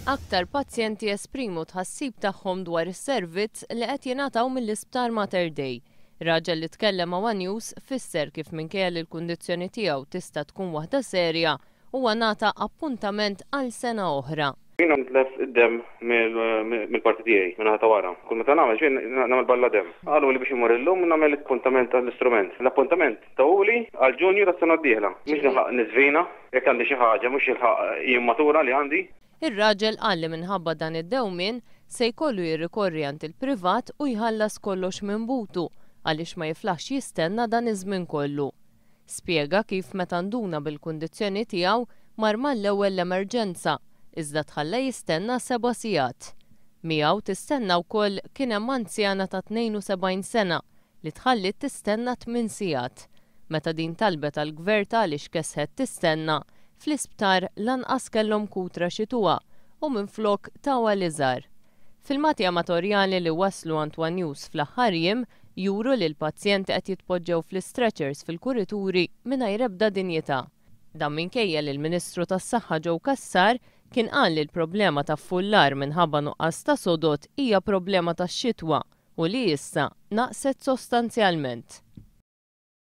Aktar pazjenti jesprimu tħassib tagħhom dwar is-servizz li qed jingħataw mill-Isptar Mater Dei. Raġel li tkellem ma' one News fisser kif minkejja li l-kundizzjoni tiegħu tista' tkun waħda serja, huwa ngħata appuntament għal sena oħra. Jiena nitlef id-demm mill-parti tiegħi, min-naħa ta' wara. Kull meta nagħmel xejn nagħmel balla demm. Qaluli biex immur illum nagħmel appuntament għall-istrument. L-appuntament tawhuli għal Ġunju tas-sena d-dieħla. Mhux nilħaq niżvina jekk għandi xi ħaġa, mhux jilħaq jimmatura li għandi. Ir-raġel qal li minħabba dan id-dewmien se jkollu jirrikorri għand il-privat u jħallas kollox minn butu għaliex ma jiflaħx jistenna dan iż-żmien kollu. Spjega kif meta nduna bil-kundizzjoni tiegħu mar mal-ewwel l-emerġenza iżda tħalla jistenna seba' sigħat. Miegħu tistenna wkoll kien hemm anzjana ta' 72 sena li tħalliet tistenna tmien sigħat. Meta din talbet għall-gverta għaliex kesħet tistenna, fl-isptar lanqas kellhom kutra x'ituha u minflok tawha l-iżgħar. Filmati amatorjali li waslu għand one News fl-aħħar jiem juru li l-pazjenti qed jitpoġġew fl-istretchers fil-kurituri mingħajr ebda dinjità. Dan minkejja li l-Ministru tas-Saħħa Joe Cassar kien qal li l-problema ta' ffullar minħabba nuqqas ta' sodod hija problema tax-xitwa u li issa naqset sostanzjalment.